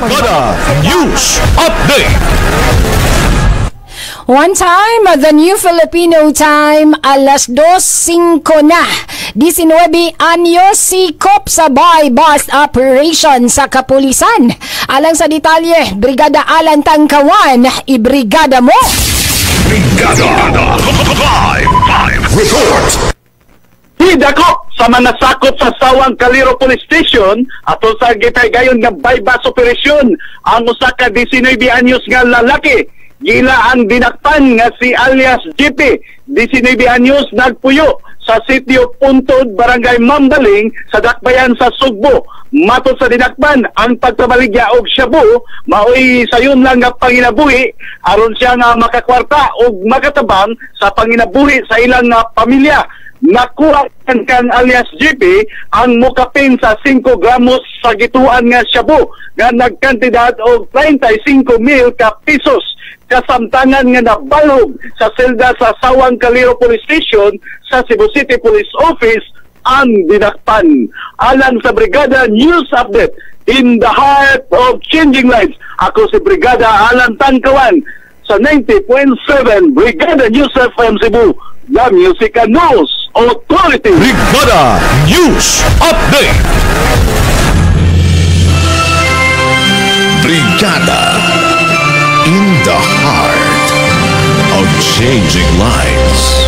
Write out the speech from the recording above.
Brigada News Update. One time, the New Filipino Time, alas 2:05 na. 19 anyos sikop sa buy bust operation sa kapulisan. Alang sa detalye, Brigada Alan Tangkawan, ibrigada mo! Brigada Live Live Report. Hidako sa mga nasakop sa Sawang Calero Police Station ato sa gitaygayon nga bypass operation ang usa ka 19 anyos nga lalaki. Gila ang dinakpan nga si alias GP, 19 anyos, nagpuyo sa sitio Puntod, Barangay Mambaling sa Dakbayan sa Sugbo. Matod sa dinakpan, ang pagkabaligya og shabu maoy sayon lang nga panginabuhi aron siya nga makakwarta og makatabang sa panginabuhi sa ilang nga pamilya. Nakuha kang alias GP ang mukapin sa 5 gramos sa gituan nga shabu nga nagkantidad og 35 mil ka pesos, kasamtangan nga nabalhog sa selda sa Sawang Calero Police Station sa Cebu City Police Office ang dinakpan. Alang sa Brigada News Update, in the heart of changing lives, ako si Brigada Alan Tangkawan sa 90.7 Brigada News FM Cebu, the Music and News Authority. Brigada News Update. Brigada in the heart of changing lives.